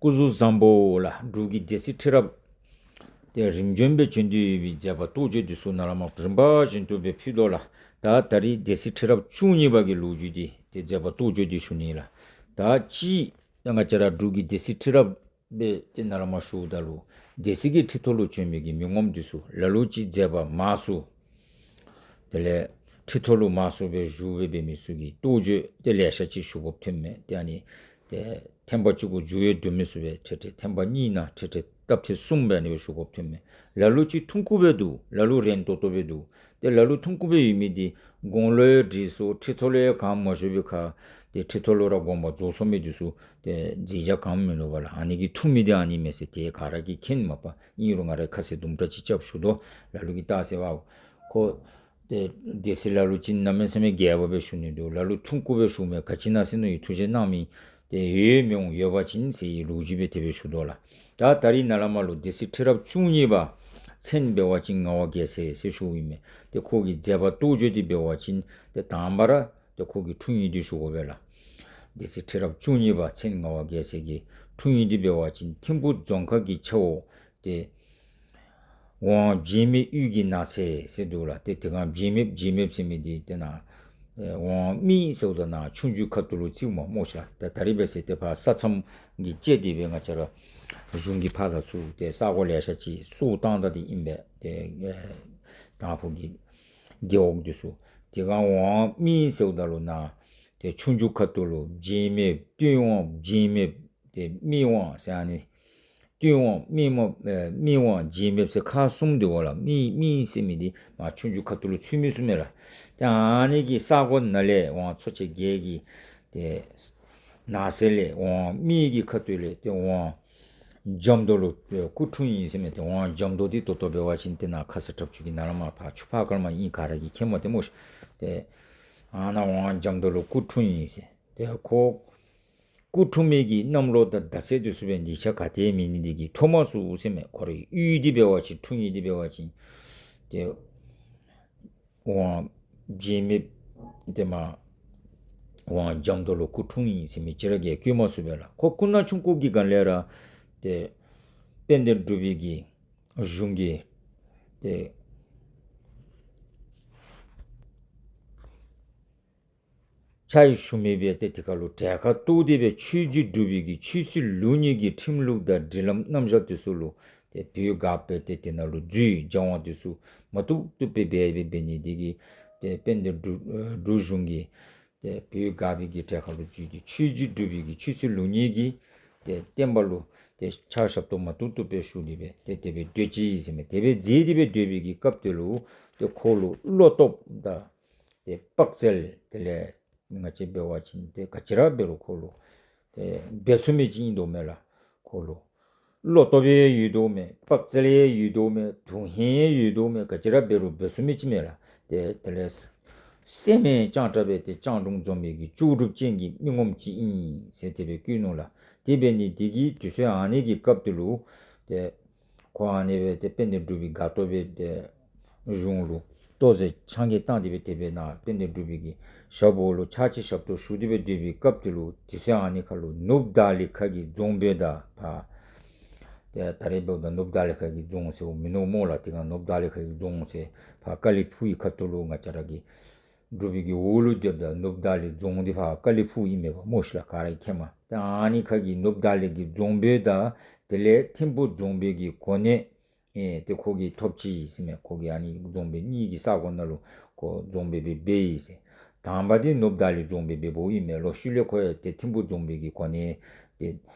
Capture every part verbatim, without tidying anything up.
སྐུ་གཟུགས་བཟང་པོ་ལགས། འབྲུག་གི་སྡེ་སྲིད་ཁྲི་རབས་ཏེ་རིམ་བྱོན་སྦེ་བྱོན་ཏེ་ཡོད་པའི་མཛད་པ་རྟོགས་བརྗོད་འདི་ཚུ་ནཱ་ལས་མར་རིམ་པ་བཞིན་དུ་སྦེ་ཕུལ་དོ་ལགས། ད་ད་རིས་སྡེ་སྲིད་ཁྲི་རབས་བཅུ་གཉིས་པ་གི་ལོ་རྒྱུས་འདི་ཏེ་མཛད་པ་རྟོགས་བརྗོད་འདི་ཞུ་ནི་ལགས། ད་ཅི་ང་བཅས་ར་འབྲུག་གི་སྡེ་སྲིད་ཁྲི་རབས་སྦེ་ཏེ་ནཱ་ལས་མར་ཞུཝ་ད་ལུ་སྡེ་སྲིད་ཀྱི་ཁྲི་ཐོག་ལུ་བྱོན་མི་གི་མི་ངོམ་འདི་ཚུ་ལ་ལུ་ཅིག་མཛད་པ་མང་སུ། དེ་ལས་ཁྲི་ཐོག་ལུ་མང་སུ་སྦེ་བཞུགས་སྦེ་འབད་མི་ཚུ་གི་རྟོགས་བརྗོད་ཏེ་ལེ་ཤ་ཅིག་ཞུ་དགོཔ་ཐོནམ་མས། ཏེ་ཨ་ནི་ཏེ་ཐེངས་པ་གཅིག་གུ་མཇུག་ཡང་བསྡུ་མི་ཚུ་སྦེ་ཁྲི་ཁྲི་ཐེངས་པ་གཉིས་ནང་ཁྲི་ཁྲི་སྟབས་ཐེངས་གསུམ་སྦེ་ཨ་ནི་སྦེ་ཞུ་དགོཔ་ཐོནམ་མས། ལ་ལུ་ཅིག་ཐུང་ཀུ་སྦེ་འདུག། ལ་ལུ་རན་ཏོག་ཏོ་སྦེ་འདུག། ཏེ་ལ་ལུ་ཐུང་ཀུ་སྦེ་ཡོད་མི་འདི་དགུང་ལོ་ཡང་བགྲེས་སོ། ཁྲི་ཐོག་ལུ་ཡང་གང་མ་བཞུགས་པའི་ཁར་ཏེ་ཁྲི་ཐོག་ལུ་ར་དགོངས་པ་རྫོགས་སོང་མི་འདི་ཚུ་ཏེ་མཛད་བྱ་གང་མིན་འདུག་པ་ལགས། ཨ་ནི་གིས་ཐུང་མི་འདི་ཨ་ནི་མས་ཟེར་ཏེ་ག་ར་གིས་མཁྱེནམ་མས་པ། ཨིན་རུང་ང་ར་ཁ་གསལ་དུམ་གྲ་ཅིག་རྐྱབ་ཞུ་དོ། ལ་ལུ་གིས་བལྟ་ཟེར་བ་ཁོ་ཏེ་སྡེ་སྲིད་ལ་ལུ་ཅིག་གནམ་མེད་ས་མེད་རྒྱས་པ་སྦེ་ཞུ་ནི་འདུག། ལ་ལུ་ཐུང་ཀུ་སྦེ་ཞུཝ་མས། ག་ཅི་ཨིན་ན་ཟེར་མནོ་ཡི། ཐུགས་རྗེ་གནང་མི་ཏེ་ཡོད་མི་འོང་། ཡོད་པ་ཅིན་ཟེར་བའི་ལོ་རྒྱུས་སྦེ་དེ་སྦེ་ཞུ་དོ་ལགས། ད་ད་རིས་ནཱ་ལས་མར་ལུ་སྡེ་སྲིད་ཁྲི་རབས་བཅུ་གཉིས་པ་མཚན་འབད་བ་ཅིན་ངག་དབང་རྒྱལ་མཚན་ཟེར་ཞུཝ་ཨིན་མས། ཏེ་ཁོ་གི་མཛད་པ་རྟོགས་བརྗོད་འདི་འབད་བ་ཅིན་ཏེ་དང་པ་ར་ཏེ་ཁོ་གི་འཁྲུངས་ཡུལ་འདི་ཞུ་དགོ་པས་ལགས། སྡེ་སྲིད་ཁྲི་རབས་བཅུ་གཉིས་པ་མཚན་ངག་དབང་རྒྱལ་མཚན་གྱི་འཁྲུངས་ཡུལ་འདི་འབད་བ་ཅིན་ཐིམ་ཕུག་རྫོང་ཁག་གི་ཆ་འོག་ཏེ་ཝང་བྱེ་མེད་གཡུས་ཀྱི་ནགས་ཚལ་ཟེར་འདུག་ལགས། ཏེ་དེ་སྒང་བྱེ་མེད་བྱེ་མེད་ཟེར་མི་འདི་ཏེ་ནཱ་ཨེ་ཝང་སྨད་ཟེརཝ་ད་ནཱ་ཆུ་མཇུག་ཁ་ཐུག་ལུ་རྩིཝ་མས་སྨོ་ཤ། ད་ད་རིས་འབད་ཟེར་ཏེ་ཕར་ས་མཚམས་ཀྱི་བཅད་དེ་སྦེ་ང་བཅས་ར་གཞུང་གིས་ཕར་དང་ཚུར་ཏེ་ས་གོ་ལེ་ཤ་ཅིག་སོར་བཏང་ད་འདི་ཨིན་པས། ཏེ་ཨེ་དང་ཕུ་གི་རྒེད་འོག་འདི་ཚུ། དེ་སྒང་ཝང་སྨད་ཟེརཝ་ད་ལུ་ནཱ་ཏེ་ཆུ་མཇུག་ཁ་ཐུག་ལུ་བྱེ་མེད་སྟོད་ཝང་བྱེ་མེད་ཏེ་སྨད་ཝང་ཟེར་ཨ་ནི་སྟོད་ཝང་སྨད་ཝང་ཨེ་སྨད་ཝང་བྱེ་མེད་ཟེར་ཁག་གསུམ་འདུག་པ་ལགས། སྨད་སྨད་ཟེར་མི་འདི་མར་ཆུ་མཇུག་ཁ་ཐུག་ལུ་ཚུད་མི་ཚུད་མས་ལགས། ཏེ་ཨ་ནི་གི་ས་གོ་ནང་ལས་ཝང་ཚོ་ཆེན་བརྒྱད་ཀྱི་ཏེ་ནང་གསེས་ལས་ཝང་སྨད་ཀྱི་ཁ་ཐུག་ལས་ཏེ་ཝང་འཇམ་མདོ་ལུ་ཨེ་སྐུ་འཁྲུངས་ཡི་ཟེར་མས། ཏེ་ཝང་འཇམ་མདོ་འདི་ད་ལྟོ་འབད་བ་ཅིན་ཏེ་ནཱ་ཁ་ས་ཁྲབ་ཆུ་གི་ནཱ་ལས་མར་ཕར་ཆུ་ཕར་ཁ་ལས་མར་ཨིན། ག་ར་གིས་མཁྱེནམ་མས་ཏེ་སྨོ་ཤ། ཏེ་ཨ་ནཱ་ཝང་འཇམ་མདོ་ལུ་སྐུ་འཁྲུངས་ཡི་ཟེར། ཏེ་ཁོ་སྐུ་འཁྲུངས་མི་གི་གནམ་ལོ་དང་ཟླ་ཚེས་འདི་ཚུ་སྦེ་འདི་ཆ་ག་ཏེ་མེད་ནི་འདི་གིས་ཐོབ་མ་ཚུགས་ཟེར་མས། ཁོ་རའི་གཡུས་འདི་འབད་བ་ཅིན་འཁྲུངས་ཡུལ་འདི་འབད་བ་ཅིན་ཏེ་ཝང་བྱེ་མེད་ཏེ་མར་ཝང་འཇམ་མདོ་ལུ་སྐུ་འཁྲུངས་ཡི་ཟེར་མི་ཅིག་ར་གིས་བཀོད་མ་ཚུགས་པས་ལགས། ཁོ་སྐུ་ན་ཆུང་ཀུ་གི་སྒང་ལས་ར་ཏེ་དཔལ་ལྡན་འབྲུག་པའི་གི་གཞུང་གི་ཏེ་ཕྱག་ཞུ་མི་སྦེ་ཏེ་དེ་ཁར་ལུ་གྲལ་ཁར་གཏོགས་ཏེ་སྦེ་ཆོས་རྗེ་འབྲུག་པའི་གི་ཆོས་སྲིད་ལུགས་གཉིས་ཀྱི་ཁྲིམས་ལུགས་དང་སྒྲིག་ལམ་རྣམ་གཞག་འདི་ཚུ་ལུ་ཏེ་བོད་སྒརཔ་སྦེ་ཏེ་དེ་ནང་ལུ་འཛུལ། སྦྱང་བ་འདི་ཚུ་མ་བཏུབ་བཏུབ་སྦེ་འབད་སྦེ་འབད་ནི་འདི་གིས་ཏེ་དཔལ་ལྡན་འབྲུག་འབྲུག་གཞུང་གིས་ཏེ་བོད་སྒར་པའི་གི་གྲལ་ཁར་ལུ་འཛུལ་ཏེ་ཆོས་རྗེ་འབྲུག་པའི་གི་ཆོས་སྲིད་ལུགས་གཉིས་ཀྱི་ཏེ་བསྟན་པ་ལུ་ཏེ་ཕྱག་ཞབས་ཏོག་མ་བཏུབ་བཏུབ་སྦེ་ཞུ་སྟེ་སྦེ་ཏེ་དེ་སྦེ་སྡོད་ཅི་ཟེར་མས། དེ་སྦེ་མཛད་དེ་སྦེ་སྡོད་པའི་གི་སྐབས་དེ་ལུ་ཏེ་ཁོ་ལུ་བློ་སྟོབས་དང་ཏེ་དཔའ་རྩལ་དེ་ལས་ང་བཅས་འབད་བ་ཅིན་ཏེ་ག་ཅི་ར་འབད་རུང་ཁོ་ལུ་ཏེ་འབད་ཚུགས་མི་ཅིག་ཨིན་དོ་མས་ལགས། ཁོ་ལུ་བློ་སྟོབས་ཡང་ཡོད་དོ་མས། དཔའ་རྩལ་ཡང་ཡོད་དོ་མས། དོན་ཧིང་ཡང་ཡོད་དོ་མས། ག་ཅི་ར་འབད་རུང་འབད་ཚུགས་མི་ཅིག་མས་ལགས། ཏེ་དེ་ལས་སེམས་ཡང་སྤྱང་དྲགས་སྦེ་ཏེ་སྤྱང་གྲུང་འཛོམས་པའི་གི་ལྕོགས་གྲུབ་ཅན་གྱི་མི་ངོམ་ཅིག་ཨིན་ཟེར་དེ་སྦེ་བཀོད་ནུག་ལགས། དེ་འབད་ནི་འདི་གིས་དུས་ཚོད་ཨ་ནི་གི་སྐབས་དེ་ལུ་ཏེ་ཁོ་ཨ་ནི་སྦེ་ཏེ་དཔལ་ལྡན་འབྲུག་པའི་སྒར་ལྟོ་སྦེ་ཏེ་གཞུང་ལུ་ལྟོ་ཟས་ཆང་གིས་བཏང་སྟེ་སྦེ་དེ་སྦེ་ནཱ་དཔལ་ལྡན་འབྲུག་པའི་གི་ཞབས་འོག་ལུ་ཕྱག་ཕྱི་ཞབས་ཏོག་ཞུ་སྟེ་སྦེ་སྡོད་པའི་སྐབས་དེ་ལུ་དུས་ཚོད་ཨ་ནི་ཁར་ལུ་ནུབ་བརྡ་གླིང་ཁ་གི་རྫོང་དཔོན་དང་ཕར་ཏེ་ད་རེས་འབདཝ་ད་ནུབ་བརྡ་གླིང་ཁ་གི་རྫོང་ཟེརཝ་མིན་ནུག་སྨོ་ལགས། དེ་སྒང་ནུབ་བརྡ་གླིང་ཁ་གི་རྫོང་ཟེར་ཕར་ཀ་ལི་ཕུག་གི་ཁ་ཐུག་ལུ་ང་བཅས་ར་གི་འབྲུག་པའི་གི་འོག་ལུ་སྡོདཔ་ད་ནུབ་བརྡ་གླིང་རྫོང་འདི་ཕར་ཀ་ལི་ཕུག་ཨིན་མས་པ་སྨོ་ཤ་ལགས། ག་ར་གིས་མཁྱེནམ་མས། ཏེ་ཨ་ནི་ཁ་གི་ནུབ་བརྡ་གླིང་གི་རྫོང་དཔོན་དང་དེ་ལས་ཐིམ་ཕུག་རྫོང་དཔོན་གྱི་གོ་གནས་ཨེ་ཏེ་ཁོ་གིས་ཐོབ་ཅི་ཟེར་མས། ཁོ་གིས་ཨ་ནི་རྫོང་དཔོན་གཉིས་ཀྱི་ས་གོ་ནང་ལུ་ཁོ་རྫོང་དཔོན་སྦེ་འབད་ཡི་ཟེར། དང་པ་འདི་ནུབ་བརྡ་གླིང་རྫོང་དཔོན་སྦེ་འབདཝ་ཨིན་མས། ལོག་ཤུལ་ལས་ཁོ་ཡང་ཏེ་ཐིམ་ཕུག་རྫོང་དཔོན་གྱི་གོ་གནས་ཏེ་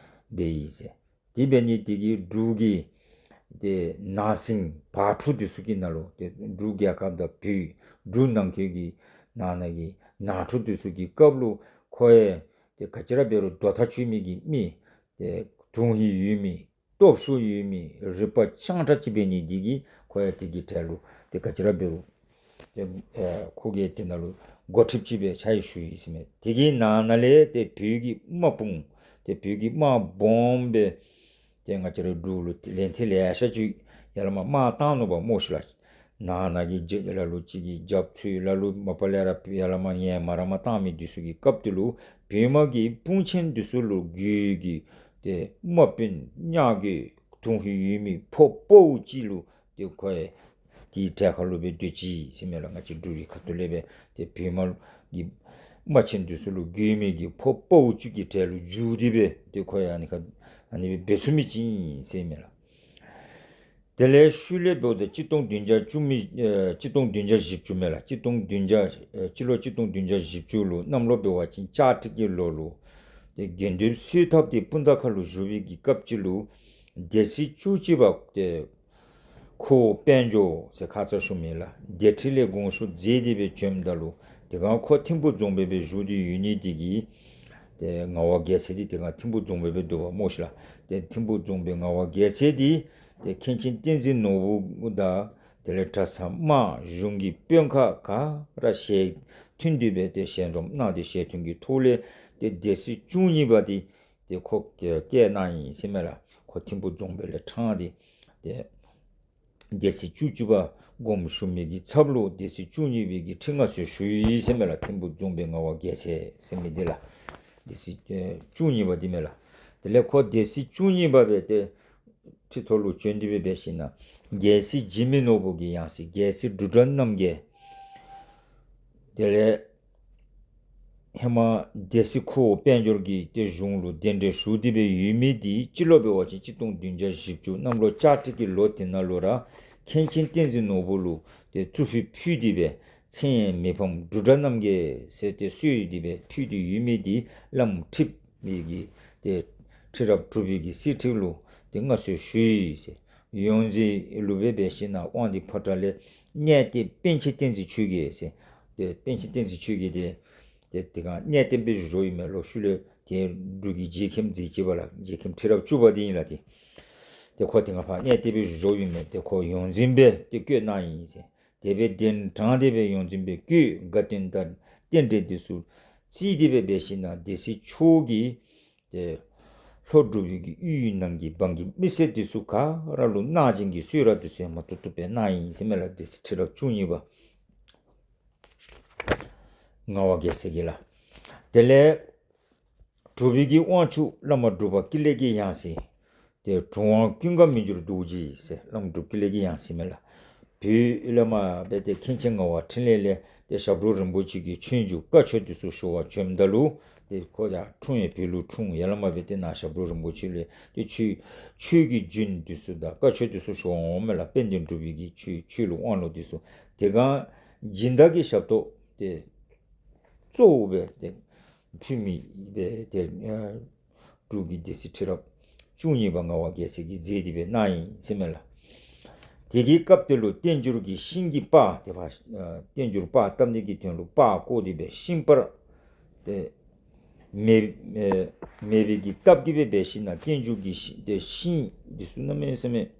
འབད་ཡི་ཟེར། དེ་འབད་ནི་འདི་གིས་འབྲུག་གི་ཏེ་ནང་ཟིང་བར་འཁྲུག་འདི་ཚུ་གི་ནང་ལུ་ཏེ་འབྲུག་རྒྱལ་ཁབ་དང་བོད་འབྲུག་ནང་འཁོད་ཀྱི་ནང་ན་གི་ནང་འཁྲུག་འདི་ཚུ་གི་སྐབས་ལུ་ཁོ་ཡང་ཏེ་ག་ཅི་ར་འབད་རུང་རྡོ་ཐག་ཆོད་མི་གི་མི་ཏེ་དོན་ཧིང་ཡོད་མི་སྟོབས་ཤུགས་ཡོད་མི་རིག་པ་སྤྱང་དྲགས་ཅིག་འབད་ནི་འདི་གིས་ཁོ་ཡང་དེ་གི་གྲལ་ལུ་ཏེ་ག་ཅི་ར་འབད་རུང་ཏེ་ཨེ་ཁོ་གིས་དེ་ནང་ལུ་འགོ་ཁྲིདཔ་ཅིག་སྦེ་ཕྱག་ཞུ་ཡི་ཟེར་མས། དེ་གི་ནང་ན་ལས་ཏེ་བོད་ཀྱི་དམག་དཔུང་ཏེ་བོད་ཀྱི་དམག་སྦོམ་སྦེ་ཏེ་ང་བཅས་རའི་འབྲུག་ལུ་ལན་ཐེངས་ལེ་ཤ་ཅིག་ཡར་ལས་མར་དམག་བཏང་ནུག་པ་སྨོ་ཤ་ལགས། ནང་ན་གི་རྒྱ་ལ་ལུ་ཅིག་གིས་རྒྱབ་འཚོལ། ལ་ལུ་མ་པ་ལས་ར་ཡར་ལས་མར་ཡར་མར་ར་མར་བཏང་མི་འདི་ཚུ་གི་སྐབས་དེ་ལུ་བོད་དམག་གི་དཔུང་ཆེན་འདི་ཚུ་ལུ་རྒོལ་གྱི་ ཏེ་དམག་དཔོན་གཉའ་རྒོད་དོན་ཧིང་ཡོད་མི་ཕོ་དཔའ་བོ་ཅིག་ལུ་ཏེ་ཁོ་ཡང་དེའི་གྲལ་ཁར་ལུ་སྦེ་སྡོད་ཅི་ཟེར་མས་ལགས། ང་བཅས་འབྲུག་གི་ཁ་ཐུག་ལས་སྦེ་ཏེ་བོད་དམག་གི་དམག་ཆེན་འདི་ཚུ་ལུ་རྒོལ་མི་གི་ཕོ་དཔའ་བོ་ཅིག་གི་གྲལ་ལུ་འཛུལ་ཏེ་སྦེ་ཏེ་ཁོ་ཡང་ཨ་ནི་ཁར་ཨ་ནི་སྦེ་འབད་ཚུགས་མི་ཅིག་ཨིན་ཟེར་མས་ལགས། དེ་ལས་ཤུལ་ལས་འབདཝ་ད་གཅིག་སྟོང་བདུན་བརྒྱ་བཅུ་མི་ཨེ་གཅིག་སྟོང་བདུན་བརྒྱ་བཞི་བཅུ་མས་ལགས། གཅིག་སྟོང་བདུན་བརྒྱ་ཨེ་སྤྱི་ལོ་གཅིག་སྟོང་བདུན་བརྒྱ་བཞི་བཅུ་ལུ་གནམ་ལོ་འབད་བ་ཅིན་ལྕགས་སྤྲེལ་གྱི་ལོ་ལུ་ཏེ་དགེ་འདུན་གསོལ་ཐབ་འདི་སྤུངས་ཐང་ཁ་ལུ་བཞུགས་པའི་གི་སྐབས་ཅིག་ལུ་སྡེ་སྲིད་བཅུ་གཅིག་པ་ཏེ་ཁོ་བོ་དཔལ་འབྱོར་ཟེར་ཁ་ཙ་ཞུ་མི་ལགས། སྡེ་ཁྲི་ལས་དགོངས་ཞུ་མཛད་དེ་སྦེ་བྱོནམ་ད་ལུ་དེ་སྒང་ཁོ་ཐིམ་ཕུག་རྫོང་དཔོན་སྦེ་བཞུགས་ཏེ་ཡོད་ནི་དེ་གིས་ཏེ་ངག་དབང་རྒྱལ་མཚན་འདི་དེ་སྒང་ཐིམ་ཕུག་རྫོང་དཔོན་སྦེ་འདུག་པ་སྨོ་ཤིག་ལགས། ཏེ་ཐིམ་ཕུག་རྫོང་དཔོན་ངག་དབང་རྒྱལ་མཚན་འདི་ཏེ་མཁན་ཆེན་བསྟན་འཛིན་ནོར་བུ་དང་དེ་ལས་གྲྭ་ཚང་དམངས་གཞུང་གི་དཔོན་ཁག་ག་ར་ཞལ་མཐུན་ཏེ་སྦེ་ཏེ་ཞལ་འཛོམས་གནང་སྟེ་ཞལ་མཐུན་གྱི་ཐོག་ལས་ཏེ་སྡེ་སྲིད་བཅུ་གཉིས་པ་འདི་ཏེ་ཁོ་བཀོད་གནང་ཡི་ཟེར་མས་ལགས། ཁོ་ཐིམ་ཕུག་རྫོང་དཔོན་ལས་ཕྲང་སྟེ་ཏེ་སྡེ་སྲིད་བཅུ་གཅིག་པ་དགོངས་ཞུ་མི་གི་ཚབ་ལུ་སྡེ་སྲིད་བཅུ་གཉིས་པའི་གི་ཁྲི་མངའ་གསོལ་ཞུ་ཡི་ཟེར་མས་ལགས། ཐིམ་ཕུག་རྫོང་དཔོན་ངག་དབང་རྒྱལ་མཚན་ཟེར་མི་འདི་ལགས། སྡེ་སྲིད་ཨེ་བཅུ་གཉིས་པ་འདི་མས་ལགས། དེ་ལས་ཁོ་སྡེ་སྲིད་བཅུ་གཉིས་པ་སྦེ་ཏེ་ཁྲི་ཐོག་ལུ་བྱོན་ཏེ་སྦེ་འབད་ཞིན་ན་རྒྱལ་སྲས་འཇིགས་མེད་ནོར་བུ་གི་ཡང་སྲིད་རྒྱལ་སྲས་འབྲུག་སྒྲ་རྣམ་རྒྱལ། དེ་ལས་ཧེ་མ་སྡེ་སྲིད་ཁོ་བོ་དཔལ་འབྱོར་གྱི་ཏེ་གཞུང་ལུ་གདན་འདྲེན་ཞུ་སྟེ་སྦེ་ཡོད་མི་འདི་སྤྱི་ལོ་འབད་བ་ཅིན་གཅིག་སྟོང་བདུན་བརྒྱ་བཞི་བཅུ་གནམ་ལོ་ལྕགས་སྤྲེལ་གྱི་ལོ་དེ་ནང་ལུ་ར་མཁན་ཆེན་བསྟན་འཛིན་ནོར་བུ་ལུ་ཏེ་གཙུག་ཕུད་ཕུལ་ཏེ་སྦེ་མཚན་ཡང་མི་ཕམ་འབྲུག་སྒྲ་རྣམ་རྒྱལ་ཟེར་ཏེ་གསོལ་ཏེ་སྦེ་ཕུལ་ཏེ་ཡོད་མི་འདི་བླམ་ཁྲི་པའི་གི་ཏེ་ཁྲི་རབས་དྲུག་པའི་གི་གསེར་ཁྲི་ལུ་ཏེ་མངའ་གསོལ་ཞུ་ཡི་ཟེར། ཡོངས་འཛིན་ལུ་སྦེ་འབད་ཞིན་ན་དབང་འདུས་ཕོ་བྲང་ལས་གནས་བརྟན་པཎ་ཆེན་བསྟན་འཛིན་ཆོས་རྒྱལ་ཟེར། ཏེ་པཎ་ཆེན་བསྟན་འཛིན་ཆོས་རྒྱལ་འདི་ཏེ་དེ་སྒང་གནས་བརྟན་སྦེ་བཞུགས་ཡོད་མས། ལོག་ཤུལ་ལས་ཏེ་འབྲུག་གི་རྗེ་མཁན་མཛད་ཅི་པ་ལགས། རྗེ་མཁན་ཁྲི་རབས་བཅུ་པ་འདི་ཨིན་ལགས་ཏེ། ཏེ་ཁོ་དེ་སྒང་ཕར་གནས་བརྟན་སྦེ་བཞུགས་ཡོད་མས། ཏེ་ཁོ་ཡོངས་འཛིན་སྦེ་ཏེ་བསྐོས་གནང་ཡི་ཟེར། དེ་སྦེ་གདན་དྲངས་ཏེ་སྦེ་ཡོངས་འཛིན་སྦེ་བསྐོས། དགའ་སྟོན་དང་རྟེན་འབྲེལ་འདི་ཚུ་བརྩིས་ཏེ་སྦེ་འབད་ཞིན་ན་སྡེ་སྲིད་མཆོག་གིས་ཏེ་ལྷོ་འབྲུག་པའི་གི་གཡུས་ནང་གི་འབངས་ཀྱི་མི་སེར་འདི་ཚུ་ག་ར་ལུ་གནང་སྦྱིན་གྱི་གསོལ་རས་འདི་ཚུ་ཡང་མ་ཏོག་ཏོ་སྦེ་གནང་ཡི་ཟེར་མས་ལགས། སྡེ་སྲིད་ཁྲི་རབས་བཅུ་གཉིས་པ་ངག་དབང་རྒྱལ་མཚན་གྱིས་ལགས། དེ་ལས་འབྲུག་པའི་གི་དབང་ཕྱུག་བླ་མ་འབྲུག་པ་ཀུན་ལེགས་ཀྱི་ཡང་སྲིད་ཏེ་གྲུབ་དབང་ཀུན་དགའ་མི་འགྱུར་རྡོ་རྗེ་ཟེར་བླམ་འབྲུག་ཀུན་ལེགས་ཀྱི་ཡང་སྲིད་མས་ལགས། བོད་བླ་མ་སྦེ་ཏེ་མཁན་ཆེན་ངག་དབང་འཕྲིན་ལས་ལས་ཏེ་ཞབས་དྲུང་རིན་པོ་ཆེ་གི་ཆོས་རྒྱུན་བཀའ་ཆོས་འདི་ཚུ་ཞུ་བར་བྱོནམ་ད་ལུ་ཏེ་ཁོ་ཡར་འཁྲུངས་ཡང་བོད་ལུ་འཁྲུངས། ཡར་ལས་མར་སྦེ་ཏེ་ནཱ་ཞབས་དྲུང་རིན་པོ་ཆེ་ལས་ཏེ་ཆོས་ཆོས་ཀྱི་རྒྱུན་འདི་ཚུ་དང་བཀའ་ཆོས་འདི་ཚུ་ཞུ་བར་འོངམ་མས་ལགས། དཔལ་ལྡན་འབྲུག་པའི་གི་ཆོས་ཆོས་ལུགས་དབང་ལུང་འདི་ཚུ་དེ་སྒང་སྦྱིན་བདག་གི་ཞབས་ཏོག་ཏེ་གཙོ་བོ་སྦེ་ཏེ་ཕུལ་མི་སྦེ་ཏེ་ཨ་འབྲུག་གི་སྡེ་སྲིད་ཁྲི་རབས་བཅུ་གཉིས་པ་ངག་དབང་རྒྱལ་མཚན་གྱིས་མཛད་དེ་སྦེ་གནང་ཡི་ཟེར་མས་ལགས། དེ་གི་སྐབས་དེ་ལུ་བསྟན་འགྱུར་གྱི་ཤིང་གི་པར་ཏེ་ཕར་ཨ་བསྟན་འགྱུར་པར་བཏབ་ནི་གི་དོན་ལུ་པར་བརྐོ་སྟེ་སྦེ་ཤིང་པར་ཏེ་མེད་ཨེ་མེད་པའི་གི་སྟབས་ཀྱིས་སྦེ་འབད་ཞིན་ན་བསྟན་འགྱུར་གྱི་ཤིང་ཏེ་ཤིང་འདི་ཚུ་གནམ་མེད་ས་མེད་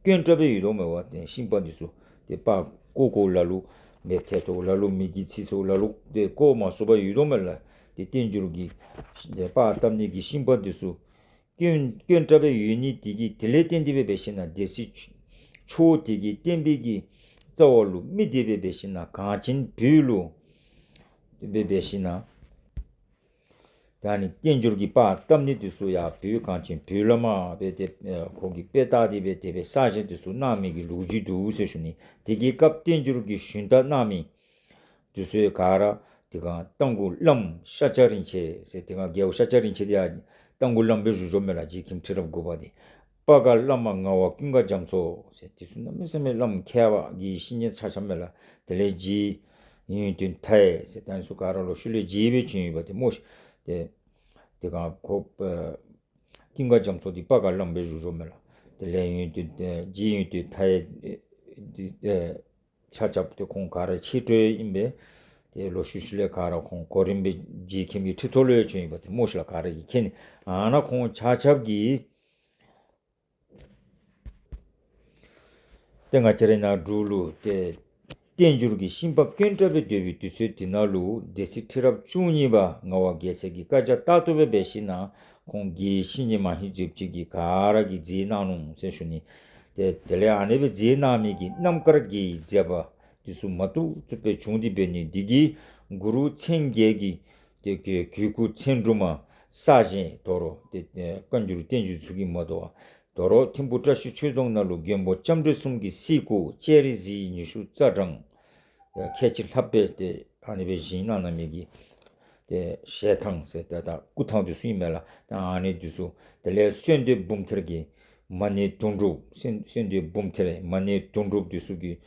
དཀོན་དྲགས་སྦེ་ཡོད་དོ་མས་པ། ཏེ་ཤིང་པར་འདི་ཚུ་ཏེ་པར་བརྐོ་བརྐོཝ་ལ་ལུ་མེདཔ་ཐལ་དོ་ལ་ལུ་མེ་གིས་འཚིག་སོངམ་ལ་ལུ་ཏེ་བརྐོ་མ་ཚུགས་པར་ཡོད་དོ་མས་ལགས། ཏེ་བསྟན་འགྱུར་གྱི་ཏེ་པར་བཏབ་ནི་གི་ཤིང་པར་འདི་ཚུ་དཀོན་དཀོན་དྲགས་སྦེ་ཡོད་ནི་དེ་གིས་དེ་ལས་བརྟེན་ཏེ་སྦེ་འབད་ཞིན་ན་སྡེ་སྲིད་མཆོག་དེ་གིས་བསྟན་པའི་གི་རྩ་བ་ལུ་མི་སྡེ་སྦེ་འབད་ཞིན་ན་གངས་ཅན་བོད་ལུ་སྦེ་འབད་ཞིན་ན་ད་ནི་བསྟན་འགྱུར་གྱི་པར་བཏབ་ནི་འདི་ཚུ་ཡང་བོད་གངས་ཅན་བོད་ལས་མར་སྦེ་ཏེ་ཨེ་ཁོང་གིས་དཔེ་བལྟ་སྟེ་སྦེ་དེ་སྦེ་གསར་བཞེངས་འདི་ཚུ་གནང་མི་གི་ལོ་རྒྱུས་འདུག་ཟེར་ཞུ་ནི། དེ་གི་སྐབས་བསྟན་འགྱུར་གྱི་ཞུན་དག་གནང་མི་འདི་ཚུ་ག་ར་དེ་སྒང་རྟ་མགོ་བླམ་ཤཱཀྱ་རིན་ཆེན་ཟེར་དེ་སྒང་རྒྱལ་པོ་ཤཱཀྱ་རིན་ཆེན་འདི་ཡང་རྟ་མགོ་བླམ་སྦེ་བཞུགས་བཞུགསཔ་མས་ལགས། རྗེ་མཁན་ཁྲི་རབས་དགུ་པ་འདི། པ་ག་བླ་མ་ངག་དབང་ཀུན་དགའ་རྒྱ་མཚོ་ཟེར་འདི་ཚུ་གནམ་མེད་ས་མེད་བླམ་མཁས་པ་དགེ་བཤེས་གཉེན་ཆ་ཁྱབ་མས་ལགས། དེ་ལས་རྗེ་ཡོན་ཏན་མཐའ་ཡས་ཟེར་ད་ནི་ཚུ་ག་ར་ལོག་ཤུལ་ལས་རྗེ་སྦེ་བྱོན་ཡོདཔ་འདི་སྨོ་ཤིག། ཏེ་དེ་སྒང་ཁོ་ཨེ་ཀུན་དགའ་རྒྱ་མཚོ་འདི་པ་ག་བླམ་སྦེ་བཞུགས་བཞུགསཔ་མས་ལགས། དེ་ལས་ཡོན་ཏན་ཨེ་རྗེ་ཡོན་ཏན་མཐའ་ཡས་ཨེ་འདི་ཨེ་ཆ་ཁྱབ་ཏེ་ཁོང་ག་ར་ཆེ་གྲས་ཨིན་པས། ཏེ་ལོག་ཤུལ་ཤུལ་ལས་ག་ར་ཁོང་གོ་རིམ་སྦེ་རྗེ་མཁན་གྱི་ཁྲི་ཐོག་ལུ་ཡང་བྱོན་ཡོདཔ་འདི་སྨོ་ཤིག་ལགས། ག་ར་གིས་མཁྱེན་ནི། ཨ་ནཱ་ཁོང་ཆ་ཁྱབ་ཀྱིས་ཏེ་ང་བཅས་རའི་ནཱ་འབྲུག་ལུ་ཏེ་བསྟན་འགྱུར་གྱི་ཤིང་པར་དཀོན་དྲགས་སྦེ་སྡོད་པའི་དུས་ཚོད་འདི་ནང་ལུ་སྡེ་སྲིད་ཁྲི་རབས་བཅུ་གཉིས་པ་ངག་དབང་རྒྱལ་མཚན་གྱིས་བཀའ་རྒྱ་ལྟར་དུ་སྦེ་འབད་ཞིན་ན་ཁོང་དགེ་བཤེས་གཉེན་མ་ཧིང་རྫོགསཔ་ཅིག་གིས་ག་ར་གིས་མཛད་གནང་ནུག་ཟེར་ཞུ་ནི། ཏེ་དེ་ལས་ཨ་ནི་སྦེ་མཛད་གནང་མི་གི་རྣམ་དཀར་དགེ་བའི་མཛད་པ་འདི་ཚུ་མ་བཏུབ་བཏུབ་སྦེ་བྱུང་སྟེ་འབད་ནི་འདི་གིས་གུ་རུ་མཚན་བརྒྱད་ཀྱི་ཏེ་གི་གོས་སྐུ་མཚན་དྲུབ་མ་ ས་གཞན་དོ་རུང་ཏེ་ཨེ་བཀའ་འགྱུར་བསྟན་འགྱུར་ཚུ་གིས་མ་དོ་བར་དོ་རུང་ཐིམ་ཕུ་བཀྲ་ཤིས་ཆོས་རྫོང་ནང་ལུ་མགོན་པོ་ལྕམ་དྲལ་གསུམ་གྱི་སྲས་སྐུ་ལྕགས་རི་གཟི་ཉི་ཤུ་རྩ་གྲངས་ཁལ་གཅིག་ལྷགཔ་སྦེ་ཏེ་ཨ་ནི་སྦེ་བཞེངས་གནང་གནང་མི་གི་ཏེ་ཞལ་ཐང་ཟེར་ད་ད་སྐུ་ཐང་འདི་ཚུ་ཨིན་མས་ལགས། ད་ཨ་ནི་འདི་ཚུ་དེ་ལས་གསོལ་འདེབས་འབུམ་ཐེར་གྱི་མ་ཎི་དུང་སྒྲུབ་གསོལ་གསོལ་འདེབས་འབུམ་ཐེར་མ་ཎི་དུང་སྒྲུབ་འདི་ཚུ་གི་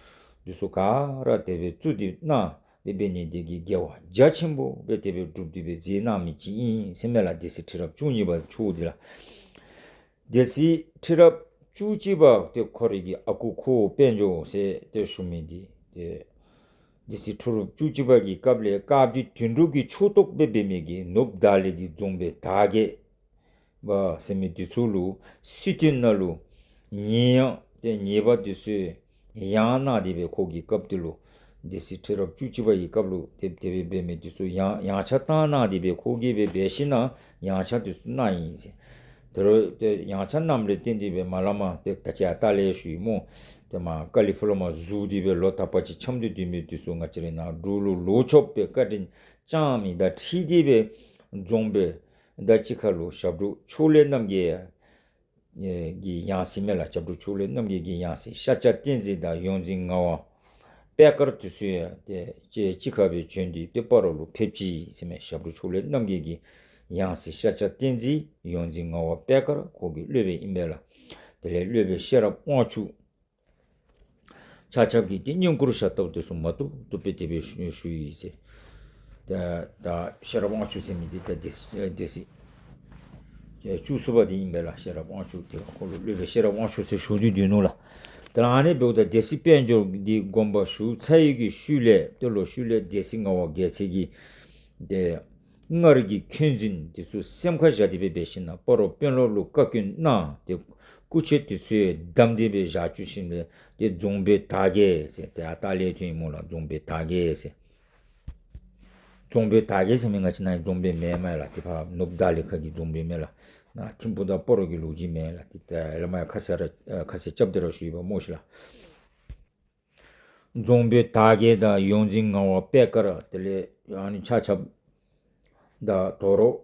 འདི་ཚུ་ག་ར་དེ་སྦེ་བཙུགས་ཏེ་གནང་སྦེ་འབད་ནི་དེ་གིས་དགེ་བ་རྒྱ་ཆེན་པོ་སྦེ་དེ་སྦེ་བསྒྲུབས་ཏེ་སྦེ་མཛད་གནང་མི་ཅིག་ཨིན་ཟེར་མས་ལགས། སྡེ་སྲིད་ཁྲི་རབས་བཅུ་གཉིས་པ་མཆོག་འདི་ལགས། སྡེ་སྲིད་ཁྲི་རབས་བཅུ་གཅིག་པ་ཏེ་ཁོ་རའི་གི་ཨ་ཁུ་ཁུ་བོ་དཔལ་འབྱོར་ཟེར་ཏེ་ཞུ་མི་འདི་ཏེ་སྡེ་སྲིད་ཁྲི་རབས་བཅུ་གཅིག་པ་གི་སྐབས་ལས་དཀར་སྦྱིས་དོན་གྲུབ་ཀྱི་ཕྱོགས་གཏོགས་སྦེ་འབད་མི་གི་ནུབ་བརྡ་གླིང་གི་རྫོང་དཔོན་དར་རྒྱས་པ་ཟེར་མི་འདི་ཚུ་ལུ་སྲིད་དོན་ནང་ལུ་ཉེས་ཡངས་ཏེ་ཉེས་པ་འདི་ཚུ་ཡང་གནང་སྟེ་སྦེ་ཁོ་གི་སྐབས་འདི་ལུ་སྡེ་སྲིད་ཁྲི་རབས་བཅུ་གཅིག་པ་གི་སྐབས་ལུ་དེ་དེ་སྦེ་འབད་མི་འདི་ཚུ་ཡང་ཡང་ཆག་བཏང་གནང་སྟེ་སྦེ་ཁོ་གིས་སྦེ་འབད་ཞིན་ན་ཡང་ཆག་འདི་ཚུ་གནང་ཡི་ཟེར། དོ་རུང་ཏེ་ཡང་ཆག་གནངམ་ལས་བརྟེན་ཏེ་སྦེ་མ་ལ་མ་ཏེ་ད་ཅི་ཡར་ལྟག་ལས་ཞུ་ཡི་སྨོ། ཏེ་མར་ཀ་ལི་ཕུག་ལས་མར་ཟུར་ཏེ་སྦེ་ལོ་དག་པ་ཅིག་འཁྱམས་ཏེ་སྡོད་མི་འདི་ཚུ་ང་བཅས་རའི་ནང་འབྲུག་ལུ་ལོག་ཆོགཔ་སྦེ་བཀའ་དྲིན་བསྐྱངས་མི་དང་འཁྲིལ་ཏེ་སྦེ་རྫོང་དཔོན་དང་གཅིག་ཁར་ལུ་ཞབས་དྲུང་ཕྱོགས་ལས་རྣམ་རྒྱལ་ཨེ་གི་ཡང་སྲིད་མས་ལགས། ཞབས་དྲུང་ཕྱོགས་ལས་རྣམ་རྒྱལ་གྱི་ཡང་སྲིད་ཤཱཀྱ་བསྟན་འཛིན་དང་ཡོངས་འཛིན་ངག་དབང་པད་དཀར་འདི་ཚུ་ཡང་ཏེ་གཅིག་ཁར་སྦེ་བྱོན་ཏེ་ཏེ་སྤ་རོ་ལུ་ཕེབས་ཅི་ཟེར་མས། ཞབས་དྲུང་ཕྱོགས་ལས་རྣམ་རྒྱལ་གྱི་ཡང་སྲིད་ཤཱཀྱ་བསྟན་འཛིན་ཡོངས་འཛིན་ངག་དབང་པད་དཀར་ཁོ་གི་སློབ་དཔོན་ཨིན་པས་ལགས། དེ་ལས་སློབ་དཔོན་ཤེས་རབ་དབང་ཕྱུག་ཆ་ཁྱབ་ཀྱིས་ཏེ་བསྙེན་བཀུར་ཞབས་ཏོག་འདི་ཚུ་མ་ཏོག་ཏོ་སྦེ་དེ་སྦེ་ཞུ་ཞུ་ཡི་ཟེར། ད་ད་ཤེས་རབ་དབང་ཕྱུག་ཟེར་མི་འདི་ད་སྡེ་སྲིད་སྡེ་སྲིད་བཅུ་གསུམ་པ་འདི་ཨིན་པས་ལགས། ཤེས་རབ་དབང་ཕྱུག་དེ་ཁོ་ལུ་སློབ་དཔོན་ཤེས་རབ་དབང་ཕྱུག་ཟེར་ཞུ་དོ་འདི་ནུག་ལགས། ད་ཨ་ནི་འབདཝ་ད་སྡེ་སྲིད་དཔལ་འབྱོར་འདི་དགོངས་པ་ཞུ་ཚར་ཡི་གི་ཤུལ་ལས་ཏེ་ལོག་ཤུལ་ལས་སྡེ་སྲིད་ངག་དབང་རྒྱལ་མཚན་གྱིས་ཏེ་སྔར་གྱི་འཁོན་འཛིན་འདི་ཚུ་སེམས་ཁར་བཞག་སྟེ་སྦེ་འབད་ཞིན་ན་སྤ་རོ་དཔོན་སློབ་ལུ་བཀའ་བཀྱོན་གནང་སྟེ་སྐུ་མཆེད་འདི་ཚུ་བསྡམས་ཏེ་སྦེ་བཞག་བཅུག་ཞིནམ་ལས་ཏེ་རྫོང་དཔོན་དར་རྒྱས་ཟེར་ཏེ་ཨ་ད་ལས་ཐོན་ཡི་སྨོ་ལགས། རྫོང་དཔོན་དར་རྒྱས་ཟེར། རྫོང་དཔོན་དར་རྒྱས་ཟེར་མི་ང་བཅས་ནཱ་རྫོང་དཔོན་མེན་མས་ལགས། ཏེ་ཕར་ནུབ་བརྡ་གླིང་ཁ་གི་རྫོང་དཔོན་མས་ལགས། ནཱ་ཐིམ་ཕུ་དང་སྤ་རོ་གི་ལོ་རྒྱུས་མེན་ལགས། ཏེ་ད་ལས་མར་ཡང་ཁ་གསལ་ར་ཁ་གསལ་རྐྱབ་སྟེ་ར་ཞུ་ཡི་པ་སྨོ་ཤིག་ལགས། རྫོང་དཔོན་དར་རྒྱས་དང་ཡོངས་འཛིན་ངག་དབང་པད་དཀར་དེ་ལས་ཨ་ནི་ཆ་ཁྱབ་དང་དོ་རུང་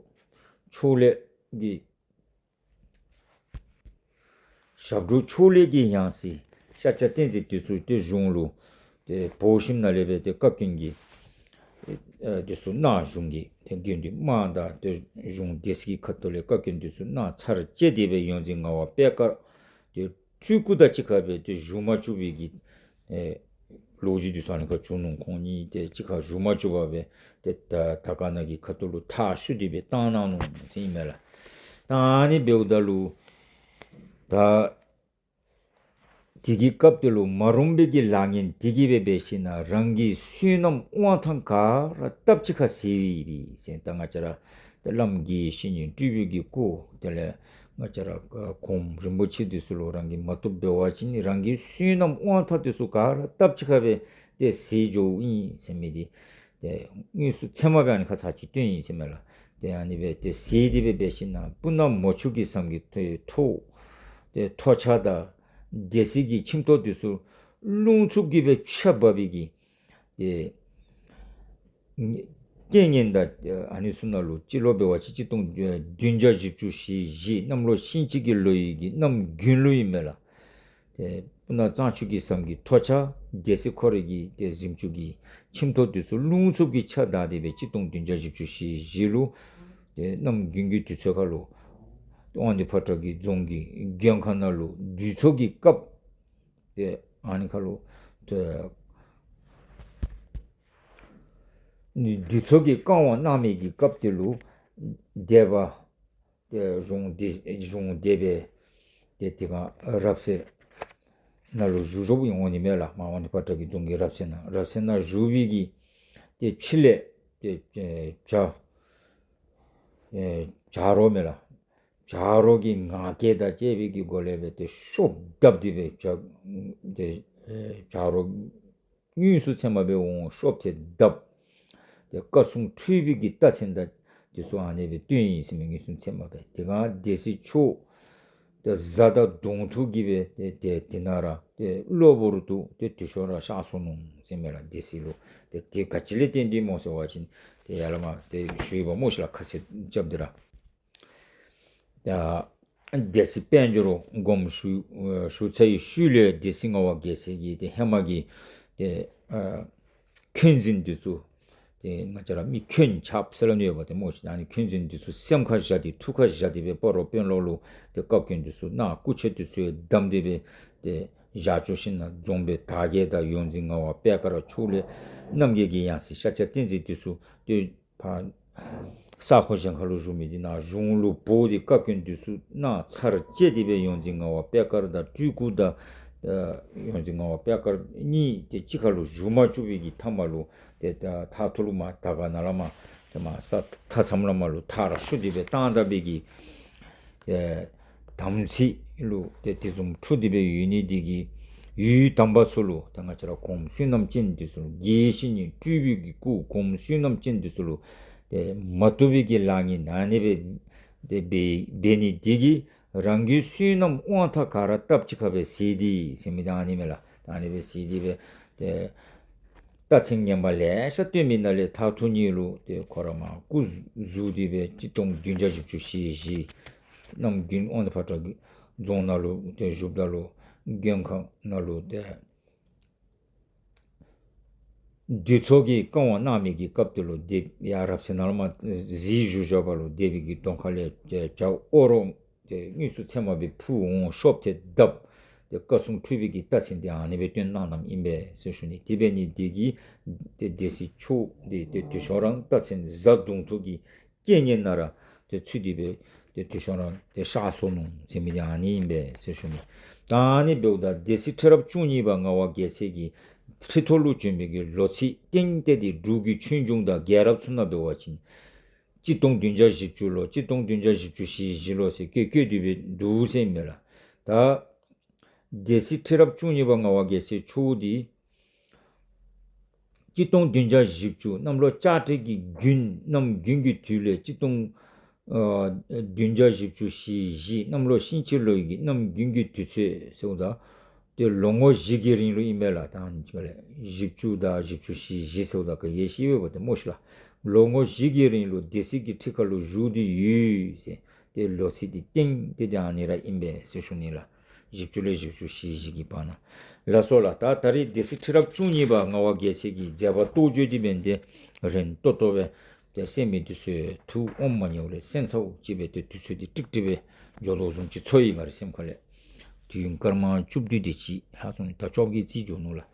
ཕྱོགས་ལས་ཀྱི་ཞབས་དྲུང་ཕྱོགས་ལས་ཀྱི་ཡང་སྲིད་ཤཱཀྱ་བསྟན་འཛིན་འདི་ཚུ་ཏེ་གཞུང་ལུ་ཏེ་འབོ་ཞིནམ་ལས་སྦེ་ཏེ་བཀའ་བཀྱོན་གྱི་ཨེ་འདི་ཚུ་གནང་། གཞུང་གི་ཏེ་དགེ་འདུན་དམངས་དང་ཏེ་གཞུང་སྡེ་སྲིད་ཀྱི་ཁ་ཐུག་ལས་བཀའ་བཀྱོན་འདི་ཚུ་གནང་ཚར་བཅད་དེ་སྦེ་ཡོངས་འཛིན་ངག་དབང་པད་དཀར་ཏེ་སྤྲུལ་སྐུ་དང་གཅིག་ཁར་སྦེ་ཏེ་བཞུགས་མ་བཅུག་པའི་གི་ཨེ་ལོ་རྒྱུས་འདི་ཚུ་ཨ་ནི་ཁར་བྱུང་ནུག། ཁོང་གཉིས་ཏེ་གཅིག་ཁར་བཞུགས་མ་བཅུག་པར་སྦེ་ཏེ་ད་དར་དཀར་ནང་གི་ཁ་ཐུག་ལུ་མཐའ་བཤུད་དེ་སྦེ་བཏང་གནང་ནུག་ཟེར་ཨིན་མས་ལགས། ད་ཨ་ནི་འབདཝ་ད་ལུ་ད་དེ་གི་སྐབས་དེ་ལུ་མ་རུངས་པའི་གི་ལཱ་ངན་དེ་གིས་སྦེ་འབད་ཞིན་ན་རང་གི་བསོད་ནམས་དབང་ཐང་ག་ར་སྟབས་གཅིག་ཁར་ཟད་པའི་ཟེར། ད་ང་བཅས་ར་ཏེ་བླམ་དགེ་བཤེས་གཉེན་སྤྲུལ་པའི་གི་སྐུ་དེ་ལས་ང་བཅས་ར་གོངམ་རིན་པོ་ཆེ་འདི་ཚུ་ལུ་རང་གིས་མ་བཏུབ་འབད་བ་ཅིན་རང་གི་བསོད་ནམས་དབང་ཐང་འདི་ཚུ་ག་ར་སྟབས་གཅིག་ཁར་སྦེ་ཏེ་ཟད་འགྱོཝ་ཨིན་ཟེར་མི་འདི་ཏེ་དངོས་སུ་ཚད་མ་སྦེ་ཨ་ནི་ཁར་ཚར་གཅིག་སྟོན་ཡི་ཟེར་མས་ལགས། ཏེ་ཨ་ནི་སྦེ་ཏེ་ཟད་དེ་སྦེ་འབད་ཞིན་ན་སྤུ་ན་མོ་ཆུ་གི་ཟམ་གྱི་ཐོག་ཏེ་ཐོག་ཆ་དང་སྡེ་སྲིད་ཀྱི་ཁྱིམ་ཐོག་འདི་ཚུ་རླུང་འཚུབ་ཀྱིས་སྦེ་ཆརཔ་འབབ་པའི་གི་ཏེ་རྐྱེན་ངན་དང་ཨ་ནི་ཚུ་ནང་ལུ་སྤྱི་ལོ་འབད་བ་ཅིན་གཅིག་སྟོང་བདུན་བརྒྱ་བཞི་བཅུ་ཞེ་བཞི་གནམ་ལོ་ཤིང་བྱི་གི་ལོ་ཡི་གི་གནམ་དགུན་ལུ་ཨིན་མས་ལགས། ཏེ་སྤུ་ན་གཙང་ཆུ་གི་ཟམ་གྱི་ཐོག་ཆ་སྡེ་སྲིད་ཁོ་རའི་གི་ཏེ་གཟིམ་ཅུང་གི་ཁྱིམ་ཐོག་འདི་ཚུ་རླུང་འཚུབ་ཀྱིས་ཆརཔ་བདའ་སྟེ་སྦེ་གཅིག་སྟོང་བདུན་བརྒྱ་བཞི་བཅུ་ཞེ་བཞི་ལུ་ཏེ་གནམ་དགུན་གྱི་དུས་ཚོད་ཁར་ལུ་དབང་འདུས་ཕོ་བྲང་གི་རྫོང་གི་མགོན་ཁང་ནང་ལུ་དུས་ཚོད་ཀྱི་སྐབས་ཏེ་ཨ་ནི་ཁར་ལུ་ཏེ་དུས་ཚོད་ཀྱི་བསྐང་བ་གནང་མི་གི་སྐབས་དེ་ལུ་སྡེ་པ་ཏེ་གཞུང་སྡེ་གཞུང་སྡེ་པའི་ཏེ་དེ་སྒང་རབ་གསལ་ནང་ལུ་བཞུགས་བཞུགསཔ་ཨིན་འོང་ནི་མས་ལགས། མར་དབང་འདུས་ཕོ་བྲང་གི་རྫོང་གི་རབ་གསལ་ནང་རབ་གསལ་ནང་བཞུགས་པའི་གི་ཏེ་ཕྱི་ལས་ཏེ་ཨེ་བྱ་ཨེ་བྱ་རོག་མས་ལགས། བྱ་རོག་གི་ངག་སྐད་དང་བཅས་པའི་གི་སྒོ་ལས་སྦེ་ཏེ་ཤོབ་བརྡབས་ཏེ་སྦེ་བྱ་ཏེ་ཨེ་བྱ་རོག་དངོས་སུ་ཚད་མ་སྦེ་འོང་ཤོབ་ཏེ་བརྡབས། ཏེ་བཀའ་སྲུང་འཁྲུལ་པའི་གི་རྟགས་མཚན་དང་འདི་ཚུ་ཨ་ནི་སྦེ་སྟོན་ཡི་ཟེར་མི་དངོས་སུ་ཚད་མ་སྦེ། དེ་སྒང་སྡེ་སྲིད་མཆོག་ཏེ་གཟའ་དང་གདོང་ཐུག་གིས་སྦེ་ཏེ་ཏེ་དེ་ནང་ར་ཏེ་གློ་བུར་དུ་ཏེ་དེ་ཤུལ་ར་གཤགས་སོ་ནུག་ཟེར་མས་ལགས། སྡེ་སྲིད་ལུ་ཏེ་དེ་ག་ཅི་ལས་བརྟེན་ཏེ་སྨོ་ཟེར་བ་ཅིན་ཏེ་ཡར་ལས་མར་ཏེ་ཞུ་ཡི་པ་སྨོ་ཤིག་ལགས། ཁ་གསལ་རྐྱབ་སྟེ་ར། ད་སྡེ་སྲིད་དཔལ་འབྱོར་དགོངསམ་ཞུ་ཨ་ཞུ་ཚར་བའི་ཤུལ་ལས་སྡེ་སྲིད་ངག་དབང་རྒྱལ་མཚན་གྱིས་ཏེ་ཧེ་མ་གི་ཏེ་ཨ་འཁོན་འཛིན་འདི་ཚུ་ཏེ་ང་བཅས་ར་མི་འཁོན་ཆགསཔ་ཟེར་སླབ་ནི་ཡོདཔ་ཏེ་སྨོ་ཤིག། ཨ་ནི་འཁོན་འཛིན་འདི་ཚུ་སེམས་ཁར་བཞག་སྟེ་ཐུགས་ཁར་བཞག་སྟེ་སྦེ་སྤ་རོ་དཔོན་སློབ་ལུ་ཏེ་བཀའ་བཀྱོན་འདི་ཚུ་གནང་། སྐུ་མཆེད་འདི་ཚུ་བསྡམས་ཏེ་སྦེ་ཏེ་བཞག་བཅུག་ཞིནམ་ལས་རྫོང་དཔོན་དར་རྒྱས་དང་ཡོངས་འཛིན་ངག་དབང་པད་དཀར་མཆོག་ལས་རྣམ་རྒྱལ་གྱི་ཡང་སྲིད་ཤཱཀྱ་བསྟན་འཛིན་འདི་ཚུ་ཏེ་ཕར་ས་ཁོངས་གཞན་ཁར་ལུ་བཞུགས་མི་འདི་ནཱ་གཞུང་ལུ་འབོ་སྟེ་བཀའ་བཀྱོན་འདི་ཚུ་གནང་ཚར་བཅད་དེ་སྦེ་ཡོངས་འཛིན་ངག་དབང་པད་དཀར་དང་སྤྲུལ་སྐུ་དང་ཨ་ཡོངས་འཛིན་ངག་དབང་པད་དཀར་གཉིས་ཏེ་གཅིག་ཁར་ལུ་བཞུགས་མ་བཅུག་པའི་གི་མཐའ་མ་ལུ་ཏེ་ད་མཐའ་ཐུག་ལུ་མར་དར་དཀར་ནང་ལས་མར་ཏེ་མར་ས་མཐའ་མཚམས་ལས་མར་ལུ་མཐར་ཞུ་སྟེ་སྦེ་བཏང་ད་པའི་གི་ཨེ་དམ་ཚིག་ལུ་ཏེ་དེ་བཟུམ་འཁྲུལ་ཏེ་སྦེ་ཡོད་ནི་འདི་གིས་ཡུལ་དམ་པ་ཚུ་ལུ་ཏེ་ང་བཅས་ར་གོངམ་བསོད་ནམས་ཅན་འདི་ཚུ་ལུ་དགེ་བཤེས་གཉེན་སྤྲུལ་པའི་གི་སྐུ་གོངམ་བསོད་ནམས་ཅན་འདི་ཚུ་ལུ་ཏེ་མ་བཏུབ་པའི་གི་ལཱ་ངན་ཨ་ནི་སྦེ་ཏེ་འབད་འབད་ནི་འདི་གིས་རང་གི་བསོད་ནམས་དབང་ཐང་ག་ར་སྟབས་གཅིག་ཁར་སྦེ་ཟད་དེ་ཟེར་མི་འདི་ཨ་ནི་མས་ལགས། ད་ཨ་ནི་སྦེ་ཟད་དེ་སྦེ་ཏེ་རྟགས་མཚན་ངན་པ་ལེ་ཤ་སྟོན་མི་ནང་ལས་མཐའ་ཐུག་ནི་ལུ་ཏེ་ཁོ་ར་མར་སྐུ་བཞུགས་ཏེ་སྦེ་གཅིག་སྟོང་བདུན་བརྒྱ་བཞི་བཅུ་ཞེ་བཞི་གནམ་དགུན་དབང་འདུས་ཕོ་བྲང་རྫོང་ནང་ལུ་ཏེ་བཞུགསཔ་ད་ལུ་མགོན་ཁང་ནང་ལུ་ཏེ་འདུས་ཚོགས་ཀྱི་བཀའ་དབང་གནང་མི་གི་སྐབས་དེ་ལུ་སྡེ་ཡར་རབ་གསལ་ནང་ལས་མར་གཟིགས་བཞུགས་བཞག་པ་ལུ་སྡེ་པའི་གི་གདོང་ཁ་ལས་ཏེ་བྱ་ཨོ་རོག་ཏེ་དངོས་སུ་ཚད་མ་སྦེ་འཕུར་འོང་ཤོབ་ཏེ་བརྡབ། ཏེ་བཀའ་སྲུང་འཁྲུགས་པའི་གི་རྟགས་མཚན་འདི་ཨ་ནི་སྦེ་སྟོན་གནང་གནངམ་ཨིན་པས་ཟེར་ཞུ་ནི། དེ་འབད་ནི་འདི་གིས་ཏེ་སྡེ་སྲིད་མཆོག་འདི་ཏེ་དུས་ཤོག་རང་རྟགས་མཚན་གཟའ་གདོང་ཐུག་གི་རྐྱེན་ངན་ནང་ར་ཏེ་ཚུད་དེ་སྦེ་ཏེ་དུས་ཤོག་རང་ཏེ་གཤགས་སོ་ནུག་ཟེར་མི་འདི་ཨ་ནི་ཨིན་པས་ཟེར་ཞུ་ནི། ད་ཨ་ནི་འབདཝ་ད་སྡེ་སྲིད་ཁྲི་རབས་བཅུ་གཉིས་པ་ངག་དབང་རྒྱལ་མཚན་གྱིས་ཁྲི་ཐོག་ལུ་བྱོན་པའི་གི་ལོ་ཚིགས་སྟེང་ཏེ་འདི་འབྲུག་གི་ཆོས་འབྱུང་དང་རྒྱལ་རབས་ཚུ་ནང་འབད་བ་ཅིན་གཅིག་སྟོང་བདུན་བརྒྱ་བཞི་བཅུ་ལོ་གཅིག་སྟོང་བདུན་བརྒྱ་བཞི་བཅུ་ཞེ་བཞི་ལོ་ཟེར་བཀོད་བཀོད་དེ་སྦེ་འདུག་ཟེར་ཨིན་མས་ལགས། ད་སྡེ་སྲིད་ཁྲི་རབས་བཅུ་གཉིས་པ་ངག་དབང་རྒྱལ་མཚན་མཆོག་འདི་གཅིག་སྟོང་བདུན་བརྒྱ་བཞི་བཅུ་གནམ་ལོ་ལྕགས་སྤྲེལ་གྱི་དགུན་གནམ་དགུན་གྱི་དུས་ལས་གཅིག་སྟོང་ཨ་བདུན་བརྒྱ་བཞི་བཅུ་ཞེ་བཞི་གནམ་ལོ་ཤིང་བྱི་ལོའི་གི་གནམ་དགུན་གྱི་དུས་ཚོད་ཟེརཝ་ད་ཏེ་ལོ་ངོ་བཞི་གི་རིང་ལུ་ཨིན་མས་ལགས། ད་ཨ་ནི་ཅིག་ལས་བཞི་བཅུ་དང་བཞི་བཅུ་ཞེ་བཞི་ཟེརཝ་ད་ག་ཡེ་ཤེས་ཡོདཔ་ཏེ་སྨོ་ཤིག་ལགས། ལོ་ངོ་བཞི་གི་རིང་ལུ་སྡེ་སྲིད་ཀྱི་ཁྲི་ཁར་ལུ་བཞུགས་ཏེ་ཡོད་ཟེར། ཏེ་ལོ་ཚིགས་འདི་སྟེང་ཏེ་འདི་ཨ་ནི་ར་ཨིན་པས་ཟེར་ཞུ་ནི་ལགས། བཞི་བཅུ་ལས་བཞི་བཅུ་ཞེ་བཞི་གི་བར་ན། ལགས་སོ་ལགས། ད་ད་རིས་སྡེ་སྲིད་ཁྲི་རབས་བཅུ་གཉིས་པ་ངག་དབང་རྒྱལ་མཚན་གྱི་མཛད་པ་རྟོགས་བརྗོད་འདི་འབདན་ཏེ་རན་ཏོག་ཏོ་སྦེ་ཏེ་གསན་མི་འདི་ཚུ་ཐུགས་དབང་མ་ཉེཝ་ལས་གསན་ཚརཝ་ཅིག་སྦེ་ཏེ་དུས་ཚོད་འདི་ཀྲིག་ཀྲི་སྦེ་འགྱོ་དོ་བཟུམ་ཅིག་ཚོར་ཡི་ང་རའི་སེམས་ཁ་ལས། དུས་ཡུན་སྐར་མ་བཅུ་བདུན་དེ་ཅིག་ལྷག་སོང་ནི། ད་བཅོ་བརྒྱད་རྩིས་འགྱོ་ནུག་ལགས།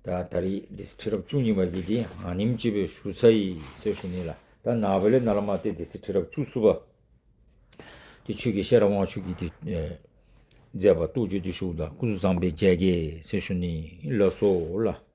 ད་ད་རིས་སྡེ་སྲིད་ཁྲི་རབས་བཅུ་གཉིས་པ་གི་འདི་ཨ་ནེམ་ཅིག་སྦེ་ཞུ་ཚར་ཡི་ཟེར་ཞུ་ནི་ལགས། ད་ནངས་པ་ལས་ནཱ་ལས་མར་ཏེ་སྡེ་སྲིད་ཁྲི་རབས་བཅུ་གསུམ་པ་ཏེ་ཆོས་རྒྱལ་ཤེས་རབ་དབང་ཕྱུག་གི་ཏེ་ཨེ་མཛད་པ་རྟོགས་བརྗོད་འདི་ཞུཝ་ད་སྐུ་གཟུགས་བཟང་པོ་མཇལ་གེ་ཟེར་ཞུ་ནི། ལགས་སོ་ལགས།